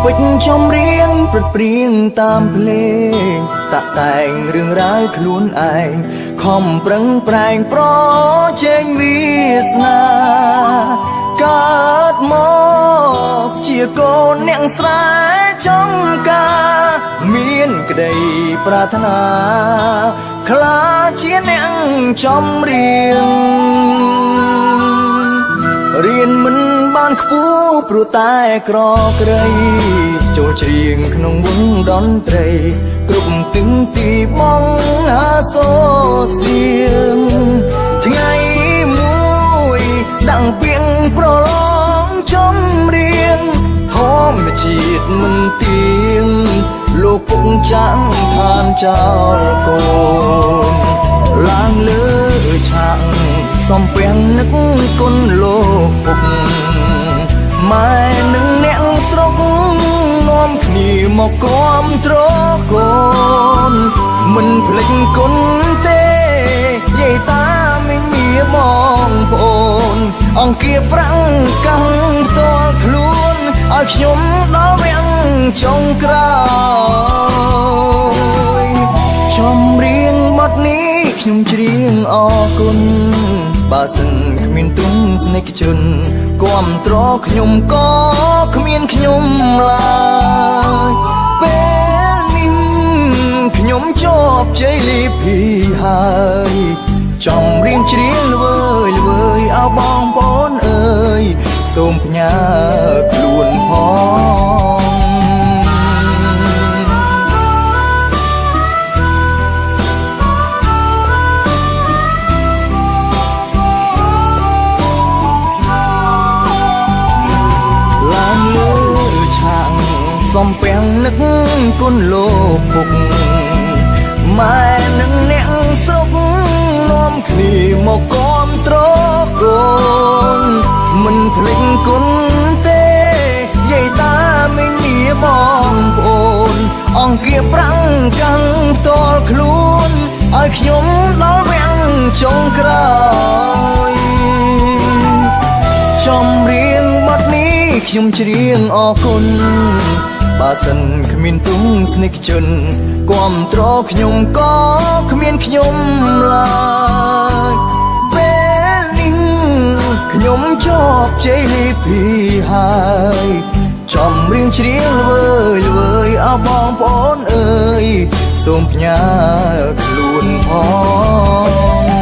ពេចចំរៀងព្រឹត្តព្រៀងតាមភ្លេងតាក់តែងរឿងរ៉ាវខ្លួនឯងខំប្រឹងប្រែងប្រជែងវាសនាកើតមកជាកូនអ្នកស្រែចំការមានក្តីប្រាថ្នាខ្លាជាអ្នកចំរៀង រៀនមិនបានខ្ពស់ព្រោះតែក្រក្រៃចូលច្រៀងក្នុងវងតន្ត្រីគ្រប់ទិងទីបងអាសូសៀងថ្ងៃមួយដាក់ពីងប្រឡងចំរៀងធម្មជាតិមិនទៀងលោកពុកចាំងឋានចោលកូនឡើងលើឆាកសំពាំងនឹកគុណលោកពុកម៉ែនឹងអ្នកស្រុកនាំគ្នាមកគាំទ្រកូនមិនភ្លេចគុណទេយាយតាមីងមាបងប្អូនអង្គាប្រាំងកាំងផ្ទាល់ខ្លួនឲ្យខ្ញុំដល់វគ្គចុងក្រោយចំរៀងបទនេះខ្ញុំច្រៀងអរគុណបើសិនគ្មានទ្រង់ស្នេហ៍ជនគាំទ្រខ្ញុំក៏គ្មានខ្ញុំឡើយពេលនេះខ្ញុំជាប់ជ័យលាភីហើយចំរៀងច្រៀងល្វើយល្វើយអោបងប្អូនអើយសូមផ្ញើខ្លួនផងឡើងលើឆាកសំពាំងនឹកគុណលោកពុកម៉ែនឹងអ្នកស្រុកនាំគ្នាមកគាំទ្រកូនមិនភ្លេចគុណទេយាយតាមីងមាបងប្អូនអង្គាប្រាំងកាំងផ្ទាល់ខ្លួនឲ្យខ្ញុំដល់វគ្គចុងក្រោយចំរៀងបទនេះខ្ញុំច្រៀងអរគុណបើសិនគ្មានទ្រង់ស្នេហ៍ជនគាំទ្រខ្ញុំក៏គ្មានខ្ញុំឡើយពេលនេះខ្ញុំជាប់ជ័យលាភីហើយចំរៀងច្រៀងល្វើយល្វើយអោបងប្អូនអើយសូមផ្ញើខ្លួនផង